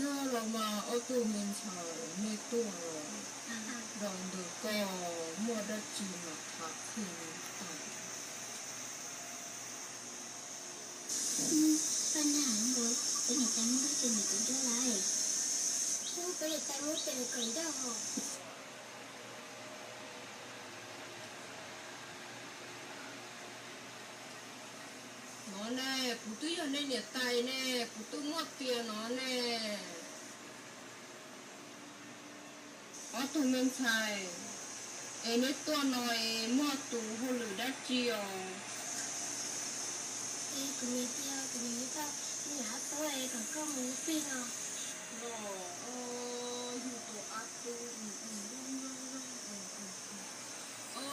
Yog los mas ob tug me ntxhais, nej tuaj los, los ntawm ko muaj dab tsi mas tham khwv li tas. No ne, kuv twb yog nej niam tais ne, kuv twb muaj tias no ne. Ob tug me ntxhais, es neb tuaj no es muaj tus hauj lwm dab tsi os? Es kuv niam tias kuv niam tau me nyuam tub es kom koj mus ua plig no. Los, yug tus a tu, o,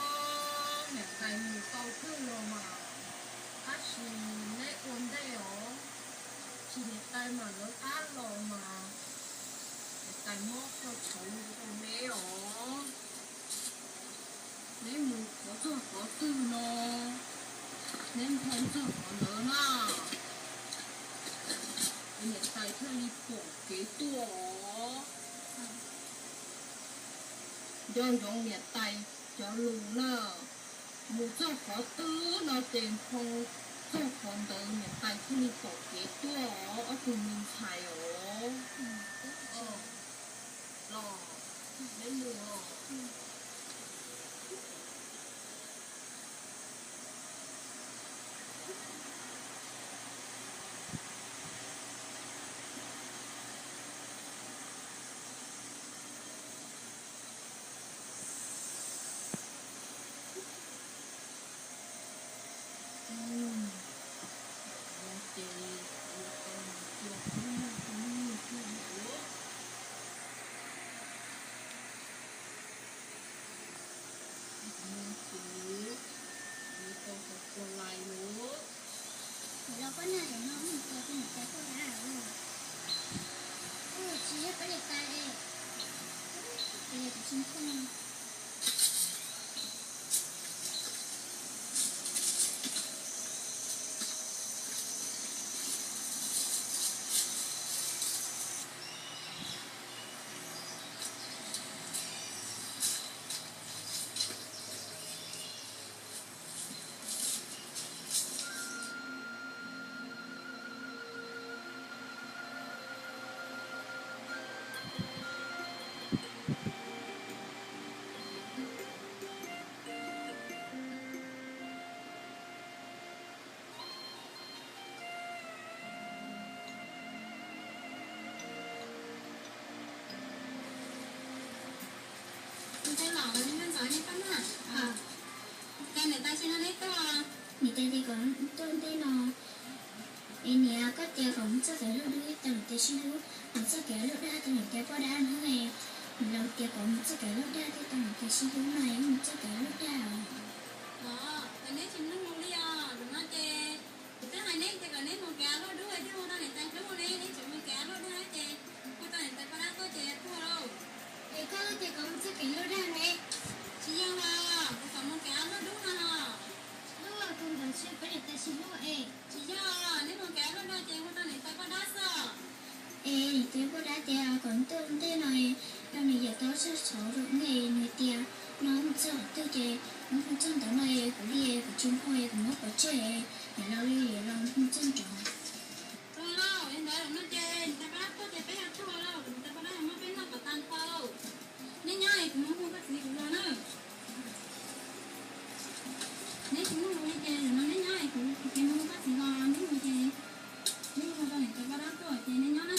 niam tais mus tau kawg los mas, tab sis neb ua ntej os, tsis niam tais mam lawv qab los mas, niam tais muab qhov tshauv rau neb os. Neb mus qhov txog qhov twg no, neb nphau txog qhov ntawd na, niam tais thiaj li pom kev tuaj os. Nco ntsoov niam tais cov lus na, mus txog qhov twg no ces nphau txog qhov ntawd niam tais thiaj li pom kev tuaj os ob tug me ntxhais os. Los, neb mus os. Niam tais tias kom tuaj ntej no. Es niam, koj tias kom mus txoj kev luaj dub thiab tau niam tais sib hlub, mus txoj kev luaj daj tau niam tais poj dab no es, los tias kom mus txoj kev luaj daj thiab tau niam tais sib hlub no es mus txoj kev luaj daj. Los, es neb tsis mloog li os, zaum no ces kuv twb hais neb tias kom neb mus kev luaj dub thiaj hu tau niam tais hlub ne, neb tseem mus kev luaj daj ces hu tau niam tais poj dab tuaj ces tuag lauj. Es koj twb tias kom mus txoj kev luaj daj ne. Tsis yog los, kuv kom mus kev luaj dub no los. Luaj tus ntawd tsis peb niam tais sib hlub es. Tsis yog, neb mus kev luaj daj ces hu tau niam tais poj dab xwb. Es niam tais poj dab tias kom tuaj ntej no, nws yawm tau txog txhov rau nws tias no mus txog qhov twg ces mus txog ntawd no, kuv li kuv tsis nphau kuv muab pov tseg, niam laus li niam laus mus txog nrad. Tau lauj, yog ntawd no ces niam tais poj dab tuaj ces peb yuav tuag lauj, niam tais poj dab yuav muab peb noj kom tag nrho. Neb nyob es kuv mus hu koj txiv kuv los na. Neb tsis mloog kuv li ces zaum no neb nyob es kuv mus hu koj txiv los, neb mus ces neb mus hu rau niam tais poj dab tuaj ces neb nyob na.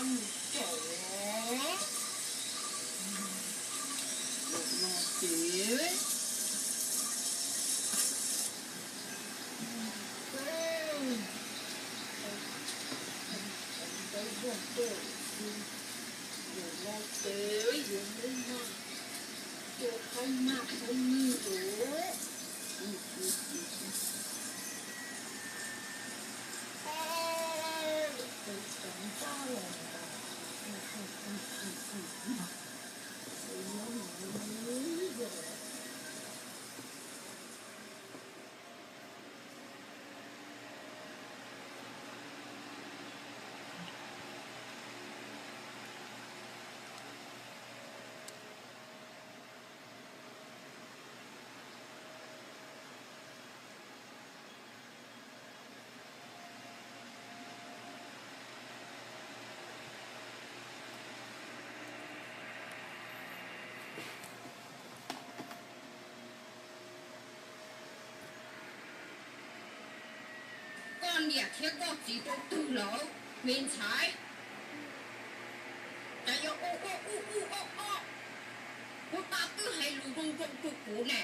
Cawm no ces ntawd zog tuaj, yus no ces yuav muab noj, cua khaub noj khaub noj lawm. Koj niam thiab koj txiv rau twg lawm me ntxhais? Cas yuav ua ua ub ub ob ob, ua tau twb hais lus zoo zoo rau kuv ne.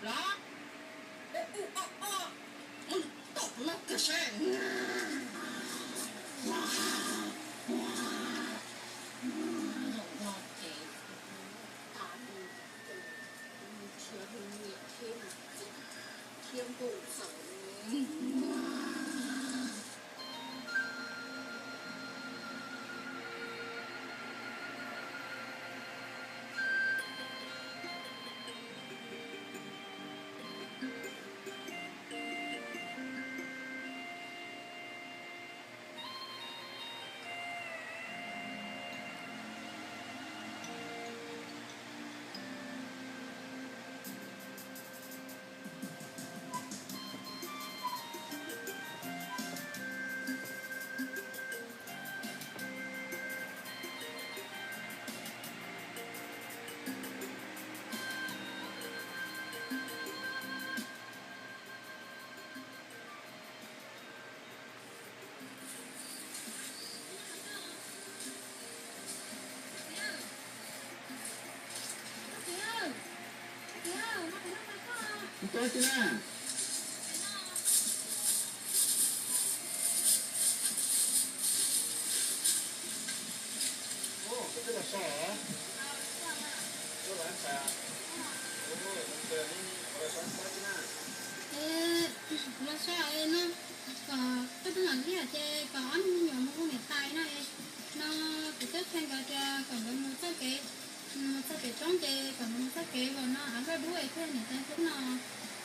Los ua ub ob ob, mus tom no kiag seb. Zaum no ces tas li, nrhiav hu niam thiab txiv thiab npauj xaws. Tuaj tsi na. Koj twb los so os? Koj los ib tsam. Ua, los so ib tsam na. Es kuv los so es no, kom tuaj peb mam li hais ces kom ob niag me nyuam mus hu niam tais no es, no kuv twb qhia nkawd tias kom nkawd mus txoj kev, mus txoj kev roob ces kom nkawd mus txoj kev uas no av luaj dub es thiaj niam tais hlub no.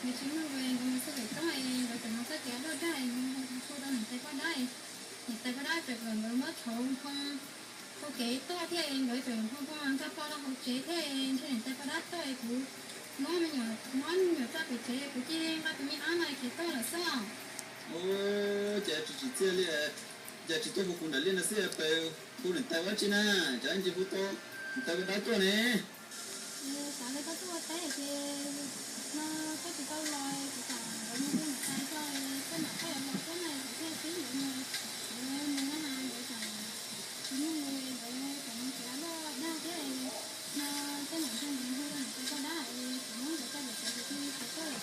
Nkawd tsis mloog es nkawd mus txoj kev roob es nkawd tseem mus txoj kev av luaj dawb es mus hu rau niam tais poj dab. Niam tais poj dab tseem kom nkawd muab tshauv nphoo ua kev tuaj thiab nkawd tseem nphoo nphoo nkag poj rau hauv tsev thiab ntshe niam tais poj dab tuaj es kuv muab me nyuam, muab me nyuam tso pem tsev kuv cia li nqa tus me ab no khiav tuaj lawm xwb. Ua cas tsis tsim txiaj li, cas tsis tuaj hu kuv nram liaj no xwb, hu niam tais ua dab tsi na, cas ntsis hu tau niam tais poj dab tuaj ne. Xav nkawd tuaj ua teb ces no koj tsis tau los, kuv xav nkawd mus hu niam tais tso, koj mam coj los.